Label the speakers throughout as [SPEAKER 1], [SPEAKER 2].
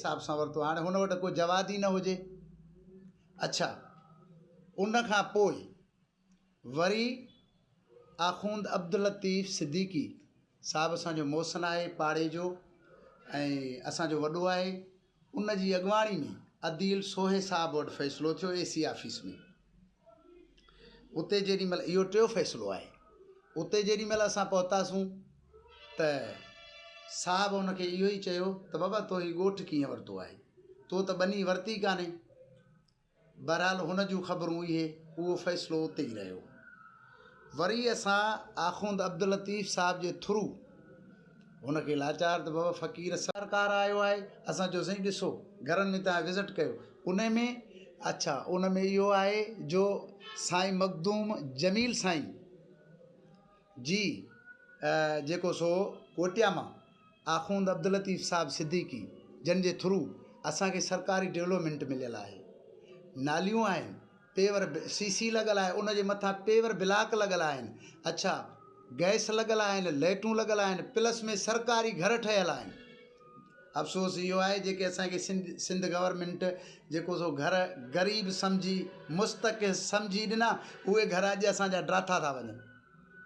[SPEAKER 1] حساب سان ورتو هاڻي هن وٽ ڪو جواد ئي نه هجي. اڇا ان کان پوء وري آخوند عبداللطيف صديقي صاحب اسان جو محسن آهي پاڙي جو ۽ اسان جو وڏو آهي ان جي اڳواڻي ۾ عديل سوهي صاحب وٽ فيصلو ٿيو اي سي آفيس ۾ اتي جيڏي مهل اهو ٽيو فيصلو آهي اتي جيڏي مهل اسان پهتاسون ته صاحب ان کي اهو ئي چيو ته بابا تو هي ڳوٺ ڪيئن ورتو آهي تو ته ٻني ورتي ڪانهي بهرحال هن جون خبرون اهي، اهو فيصلو اتي ئي رهيو. وري اسان آخوند عبداللطيف صاحب جي ٿرو هن کي لاچار ته بابا فقير سرڪار آيو آهي، اسان چيو سائين ڏسو گهرن ۾ توهان وزٽ ڪيو ان ۾ اڇا ان ۾ اهو آهي جو سائين مخدوم جميل سائين جي جيڪو سو ڪوئٽيا مان آخوند عبداللطيف صاحب صديقي جن جي ٿرو اسان کي سرڪاري ڊولپمينٽ مليل آهي. ناليون آهن، پيور سي سي لڳل آهي، ان جي مٿان پيور بلاڪ لڳل آهن، اڇا گئس لڳل آهن، لئٽون لڳل آهن، پلس ۾ سرڪاري گهر ٺهيل آهن. افسوس اهو آهي جيڪي اسان کي سنڌ سنڌ گورنمينٽ جيڪو سو گهر غريب سمجهي مستحق سمجهي ڏنا اهي گهر اڄ اسان جا ڊاٿا ٿا وڃن.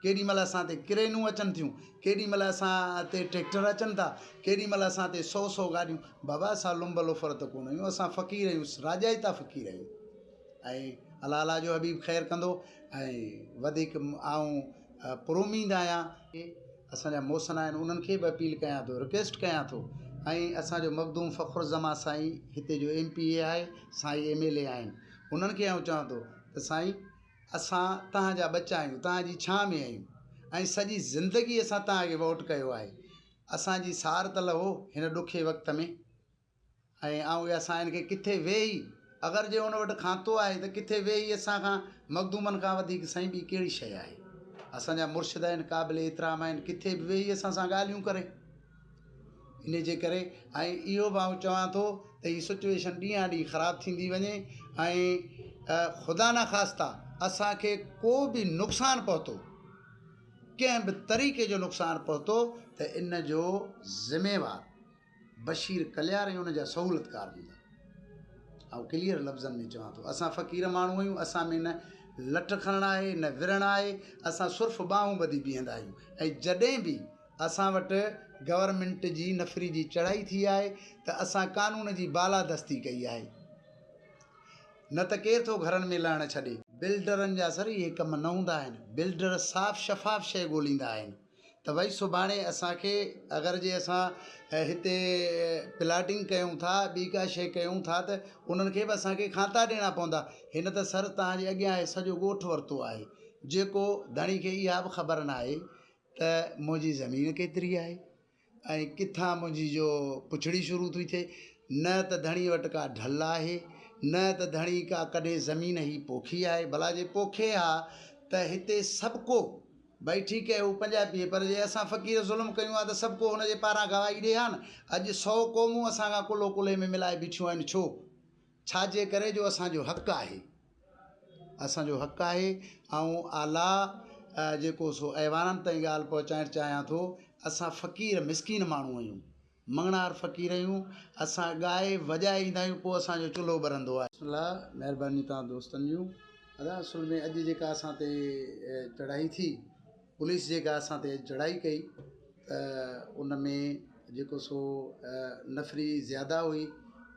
[SPEAKER 1] ڪيڏي مهل اسان تي ڪرينون اچن ٿيون، ڪيڏي مهل اسان تي ٽريڪٽر اچن ٿا، ڪيڏي مهل اسان تي سو سو گاڏيون. بابا اسان لنب لوفر ته ڪونه آهيون، اسان فقير آهيون، راڄائتا فقير آهيون ۽ الله الله جو حبيب خير ڪندو ۽ وڌيڪ آئون پراميد آهيان. اسان جا محسن آهن انهن کي به اپيل ڪيان ٿو، رڪويسٽ ڪيان ٿو ۽ اسان جو مخدوم فخر الزمان سائين هتي جو ايم پي اي آهي، سائين ايم ايل اي آهن، انهن کي آئون چوان ٿو ته سائين اسان توهان جا ٻچا آهيون، توهان جي ڇانء ۾ آهيون ۽ سڄي زندگي اسان توهان کي ووٽ ڪيو آهي. اسان جي سار ته لهو هن ڏکي وقت ۾. ۽ آئون اها سائين کي ڪٿي ويهي اگر جي ان وٽ کاتو آهي ته ڪٿي ويهي اسان کان مخدومن کان وڌيڪ سائين ٻي ڪهڙي شيء آهي. اسان جا مرشد آهن، قابل احترام آهن، ڪٿي به ويهي اسان سان ڳالهيون ڪري. ان جي ڪري ۽ اهو به آئون چوان ٿو ته هي سچويشن ڏينهان ڏينهن خراب ٿيندي وڃي ۽ خدا نخواسته اسان کي ڪو به نقصان پهتو ڪنهن به طريقي جو نقصان پهتو ته ان جو ذميوار بشير ڪليار ۽ ان جا سهولتڪار هوندا. آئون ڪليئر لفظن ۾ چوان ٿو اسان فقير ماڻهو آهيون اسان ۾ نه لٺ کڻڻ آهي نه ورڻ آهي اسان صرف ٻانهون ٻڌي بيهندا آهيون ۽ جڏهن به اسان وٽ گورنمينٽ جي نفري جي چڙهائي ٿي آهي ته اسان قانون جي بالادستي ڪئي آهي نه ته ڪير ٿو گهرن ۾ لهڻ ڇڏي. بلڊرن جا سر اهي ڪم نه هوندا آهن بلڊر صاف شفاف شيء ڳوليندا آهن ته ڀئي سڀاڻي اسان کي اگر جي اسان هتي پلاٽنگ ڪيون ٿا ٻي ڪا شيء ڪيون ٿا ته انهن کي به اسان کي کاتا ڏيڻا پوندا هن ته سر توهان جي اڳيان هي سڄو ڳوٺ ورتو آهي جيڪو ڌڻي کي اها به خبر ناهي ته منهنجي زمين ڪيتري آهي ۽ ڪٿان منهنجي جو پڇڙي شروع ٿي ٿئي. نه ته ڌڻي وٽ ڪا ڍل آهي، نه ته ڌڻي ڪا ڪڏهن زمين هي پوکي آهي. ڀلا جي پوکي ها ته هتي سڀڪو، ڀئي ٺيڪ آهي هو پنجابي آهي پر جي اسان فقير ظلم ڪيون ها ته سڀڪو هن جي پاران گواهي ڏي ها نه. اڄ سئو قومون اسان کان ڪلهو ڪلهي ۾ ملائي بيٺيون آهن ڇو؟ ڇا جي ڪري جو اسان جو حق آهي. اسان جو حق آهي. آئون اعليٰ جيڪو سو ايوانن تائين ڳالهه پهچائڻ چاهيان ٿو. اسان فقير مسڪين ماڻهو آهيون. مڱڻهار فقير آهيون. اسان ڳائي وڄائي ايندا آهيون پوء اسان جو چلهو ٻرندو آهي. بسم الله مهرباني توهان دوستن جون. ادا اصل ۾ اڄ جيڪا اسان تي چڙهائي ٿي پوليس جيڪا اسان تي چڙهائي ڪئي ته ان ۾ جيڪو سو نفري زياده هئي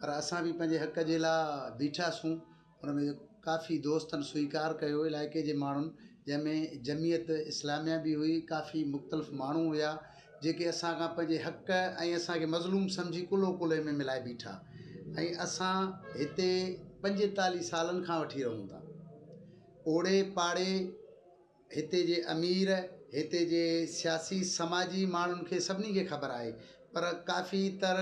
[SPEAKER 1] پر اسان به پنهنجي حق جي لاء بيٺاسون ان ۾ ڪافي دوستن سويڪار ڪيو علائقي جي ماڻهن جنهن ۾ جمعيت اسلاميه به هئي ڪافي مختلف ماڻهو هيا جيڪي اسان کان پنهنجي حق ۽ اسان کي مظلوم سمجهي ڪلهو ڪلهي ۾ ملائي بيٺا ۽ اسان هتي 45 سالن کان وٺي رهون ٿا اوڙي پاڙي هتي جي امير، هتي جي سياسي سماجي ماڻهن کي سڀني کي خبر آهي پر ڪافي تر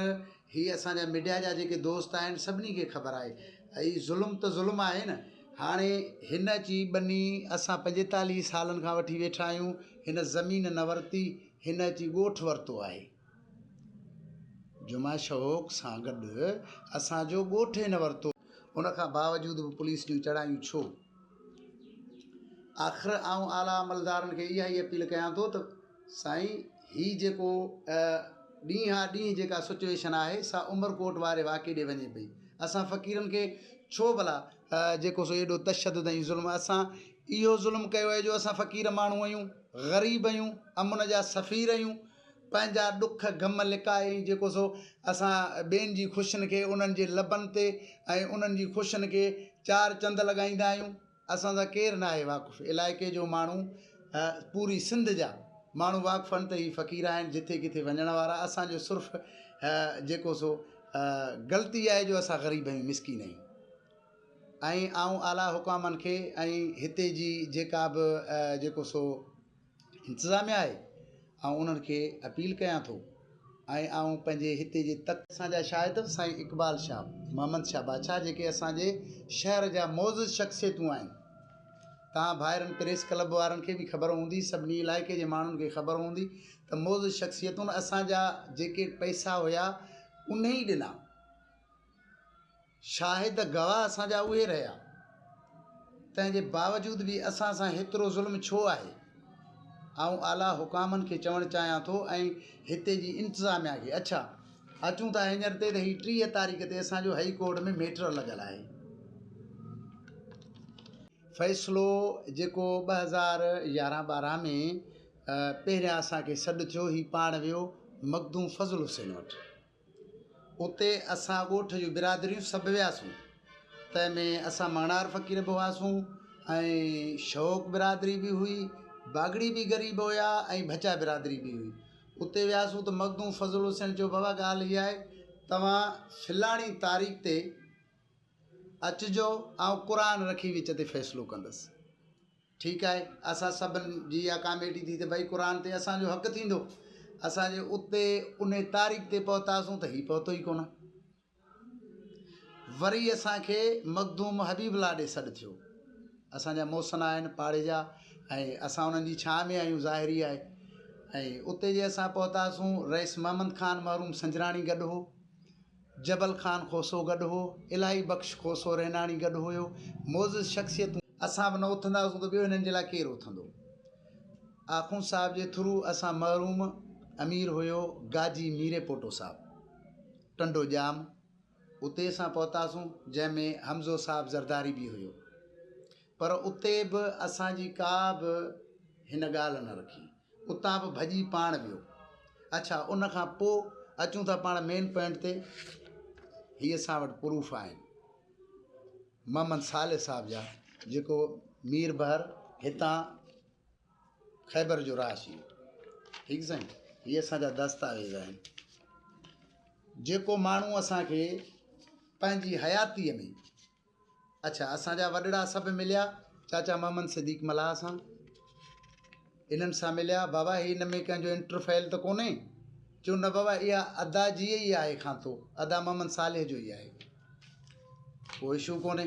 [SPEAKER 1] هي اسان جا ميڊيا جا جيڪي دوست آهن سڀني کي خبر آهي هي ظلم ته ظلم آهي نه هاڻي هن اچي ٻني اسان 45 سالن کان وٺي ويٺا آهيون هن زمين نه ورتي هن اچي ڳوٺ ورتو آهي جمعه شوق سان گڏ اسان جو ڳوٺ هن ورتو. ان کان باوجود به پوليس جون چڙهايون ڇو؟ آخر آئون اعليٰ عملدارن کي اها ئي اپيل ڪيان ٿو ته سائين هي جيڪو ڏينهن آ ڏينهن جيڪا سچوئيشن آهي سا عمرڪوٽ واري واقعي ڏي وڃي پئي. اسان فقيرن کي ڇو ڀلا جيڪو سو ايڏو تشدد ۽ ظلم اسان اهو ظلم ڪيو آهي جو اسان فقير ماڻهو آهيون، غريب آهيون، امن جا سفير آهيون، پنهنجا ڏک غم لڪائي ۽ جيڪو سو اسان ٻين جي خوشين کي انهن جي لبن تي ۽ انهن جي خوشين کي چار چند لڳائيندا آهيون. اسان سان ڪير ناهي واقف علائقي جو ماڻهو پوري سنڌ جا ماڻهو واقف آهن ته هي فقير آهن جٿي ڪٿي وڃڻ وارا اسان جو صرف جيڪو سو غلطي آهي جو اسان غريب آهيون مسڪين آهيون ۽ آئون اعليٰ حڪامن کي ۽ هتي جي جيڪا به جيڪو سو انتظاميا آهي آئون انهن کي اپيل ڪيان ٿو ۽ آئون پنهنجي هتي جي تڪ اسان جا شاهد سائين اقبال شاهه محمد شاهه بادشاهه جيڪي اسان جي شهر جا معزز شخصيتون آهن توهان ڀائرن پريس ڪلب وارن کي به خبر هوندي سڀني علائقي جي ماڻهن کي خبر هوندي ته معزز شخصيتون اسان جا جيڪي پئسا هيا انهي ڏنا شاهد گواهه اسان جا اهي رهيا، تنهن جي باوجود به اسان سان هيترو ظلم ڇو آهي؟ آئون اعليٰ حڪامن کي چوڻ چاهيان ٿو ۽ هتي جي انتظاميا کي. اڇا اچون ٿا هينئر تي ته هي 30 تاريخ تي اسان جو هائي ڪورٽ ۾ ميٽر لڳل آهي. فيصلو جيڪو 2011 ٻارهن ۾ پهريان اسان کي سڏ ٿيو هي پاڻ ويو مخدوم فضل حسين وٽ. اتي اسان ڳوٺ جون برادريون سڀ وياسون، تنهن ۾ اسان مڱڻهار فقير به هئاسون ۽ شوق برادري به هئي، باگڙي به غريب هيا ۽ ڀچا برادري به هئي. اتي وياسون ته مخدوم فضل حسين چيو بابا ڳالهه اها آهي توهان فلاڻي تاريخ تي اچجو آئون قرآن رکي وچ تي فيصلو ڪندس. ٺيڪ آهي اسان سڀن جي اها ڪاميٽي ٿي ته ڀئي قرآن تي اسان جو حق ٿيندو اسان جي اتي ان تاريخ تي پهتاسون ته هي پهتو ئي ڪونه وري اسان کي مخدوم حبيب الله ڏي سڏ ٿيو اسان جا محسن آهن پاڙي جا ۽ اسان انهن جي ڇانء ۾ آهيون ظاهري آهي ۽ اتي جي اسان پهتاسون رئيس محمد خان مرحوم سنجراڻي گڏ هو جبل خان کوسو گڏ هو، الاهي بخش کوسو رهناڻي گڏ هيو، معزز شخصيتون. اسان به نه اٿنداسون ته ٻيو هنن جي لاء ڪير اٿندو. آخوند صاحب جي ٿرو اسان مرحوم امير هيو گاجي ميري پوٽو صاحب ٽنڊو ڄام اتي اسان پهتاسون جنهن ۾ حمزو صاحب زرداري به هيو پر اتي به اسان جي ڪا به هن ڳالهه نه رکي. اتان به ڀڄي پاڻ ويو. اڇا ان کان پوء اچون ٿا پاڻ مين پوائنٽ تي. هي اسان وٽ پروف آهن محمد صالح صاحب جا جيڪو مير بحر هتان خيبر جو رهائشي هو. ٺيڪ سائين هي اسان جا دستاويز آهن جيڪو ماڻهو اسان کي پنهنجي حياتيء ۾ اڇا اسان جا وڏڙا سڀ مليا چاچا محمد صديق ملاح سان انهن سان مليا بابا هي ان ۾ ڪنهن جو انٽرفيل ته ڪونهي چيو نه بابا اها ادا جي ئي آهي کانتو ادا محمد صالح جو ئي آهي ڪو اشو ڪونهي.